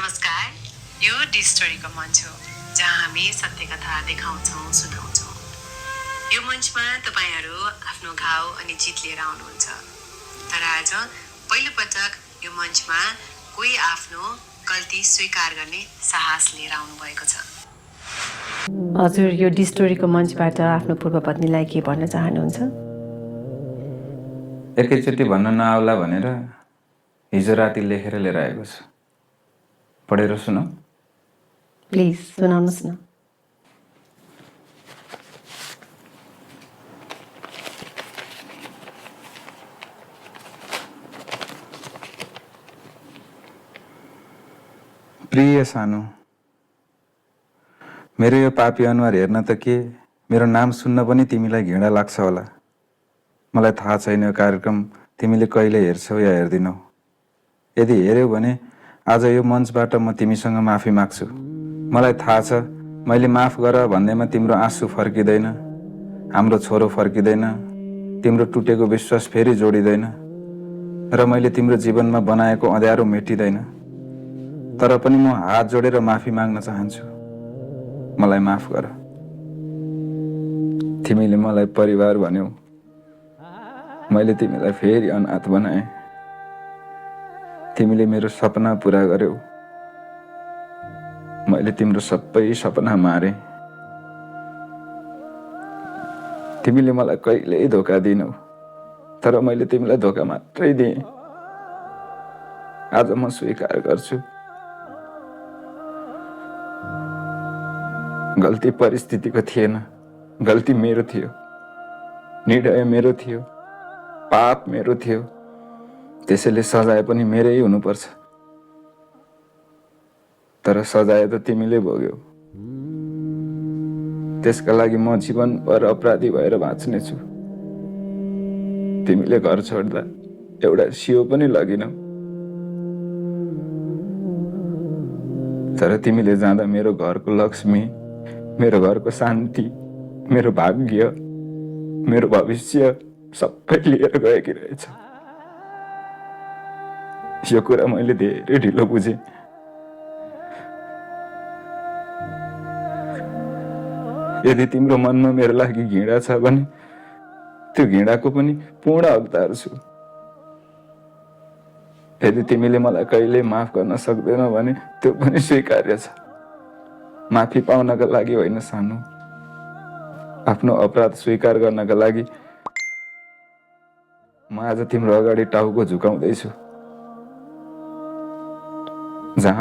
नमस्कार, यो डी स्टोरीको मञ्च हो जहाँ हामी सत्य कथा देखाउँछौँ सुनाउँछौँ। यो मञ्चमा तपाईहरू आफ्नो घाउ अनि जित लिएर आउनुहुन्छ। तर आज पहिलो पटक यो मञ्चमा कोही आफ्नो गल्ती स्वीकार गर्ने साहस लिएर आउनु भएको छ। हजुर यो डी स्टोरीको मञ्चबाट आफ्नो पूर्व पत्नीलाई के भन्न चाहनुहुन्छ? एकैचोटि भन्न नआउला भनेर हिजो राति लेखेर लिएर आएको छु। पढेर सुनौ। प्लिज सुनाउनुहोस् न। प्रिय सानो, मेरो यो पापी अनुहार हेर्न त के, मेरो नाम सुन्न पनि तिमीलाई घृणा लाग्छ होला। मलाई थाहा छैन यो कार्यक्रम तिमीले कहिले हेर्छौ या हेर्दिनौ। यदि हेर्यौ भने आज यो मञ्चबाट म तिमीसँग माफी माग्छु। मलाई थाहा छ मैले माफ गर भन्दैमा तिम्रो आँसु फर्किँदैन, हाम्रो छोरो फर्किँदैन, तिम्रो टुटेको विश्वास फेरि जोडिँदैन र मैले तिम्रो जीवनमा बनाएको अँध्यारो मेटिँदैन। तर पनि म हात जोडेर माफी माग्न चाहन्छु। मलाई माफ गर। तिमीले मलाई परिवार भन्यौ, मैले तिमीलाई फेरि अनाथ बनाएँ। तिमीले मेरो सपना पुरा गर्यौ, मैले तिम्रो सबै सपना मारेँ। तिमीले मलाई कहिल्यै धोका दिनौ, तर मैले तिमीलाई धोका मात्रै दिएँ। आज म स्वीकार गर्छु, गल्ती परिस्थितिको थिएन, गल्ती मेरो थियो, निर्णय मेरो थियो, पाप मेरो थियो। त्यसैले सजाय पनि मेरै हुनुपर्छ। तर सजाय त तिमीले भोग्यौ। त्यसका लागि म जीवनभर अपराधी भएर बाँच्नेछु। तिमीले घर छोड्दा एउटा सियो पनि लगिनौ, तर तिमीले जाँदा मेरो घरको लक्ष्मी, मेरो घरको शान्ति, मेरो भाग्य, मेरो भविष्य सबै लिएर गएकी रहेछ। यो कुरा मैले धेरै ढिलो बुझेँ। यदि तिम्रो मनमा मेरो लागि घृणा छ भने त्यो घृणाको पनि पूर्ण हकदार छु। यदि तिमीले मलाई कहिल्यै माफ गर्न सक्दैनौ भने त्यो पनि स्वीकार्य छ। माफी पाउनका लागि होइन सानो, आफ्नो अपराध स्वीकार गर्नका लागि म आज तिम्रो अगाडि टाउको झुकाउँदैछु। जहाँ